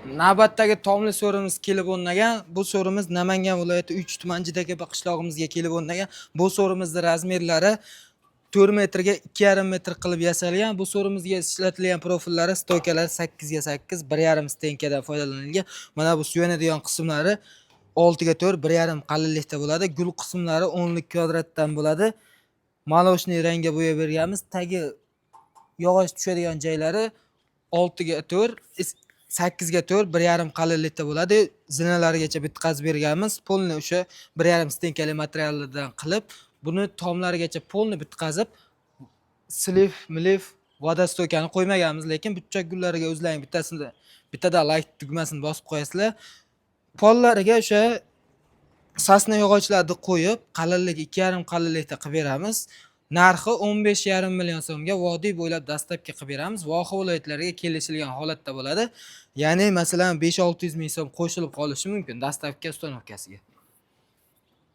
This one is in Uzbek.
Navbatdagi tomli so'rimiz kelib o'rnagan. Bu so'rimiz Namangan viloyati 3 tuman Jidakepa qishlog'imizga kelib o'rnagan. Bu so'rimizni razmerlari 4 metrga 2,5 metr qilib yasalgan. Bu so'rimizga ishlatilgan profillari, stoykalari 8 ga 8, 1,5 stenkadan foydalanilgan. Mana bu suyanadigan qismlari 6 ga 4, 1,5 qalinlikda bo'ladi. Gul qismlari 10lik kvadratdan bo'ladi. Молочный rangga bo'yab berganmiz. Tagi yog'och tushadigan joylari 6 ga 4, 8 ga 4, 1,5 qalinlikda bo'ladi. Zinalarigacha bitkazib berganmiz. Полный o'sha 1,5 stenkali materiallardan qilib, buni tomlarigacha полный bitkazib, слив, milif, водостока ni qo'ymaganmiz, lekin burchak gullariga o'zlaring bittasini bittada layk tugmasini bosib qo'yasizlar. Pollariga o'sha сосна yog'ochlarni qo'yib, qalinligi 2,5 qalinlikda qilib beramiz. Narxi 15,5 million so'mga vodiy bo'ylab доставка qilib beramiz. Voha viloyatlariga kelishilgan holatda bo'ladi. Ya'ni masalan 5-600 ming so'm qo'shilib qolishi mumkin доставка установка siga.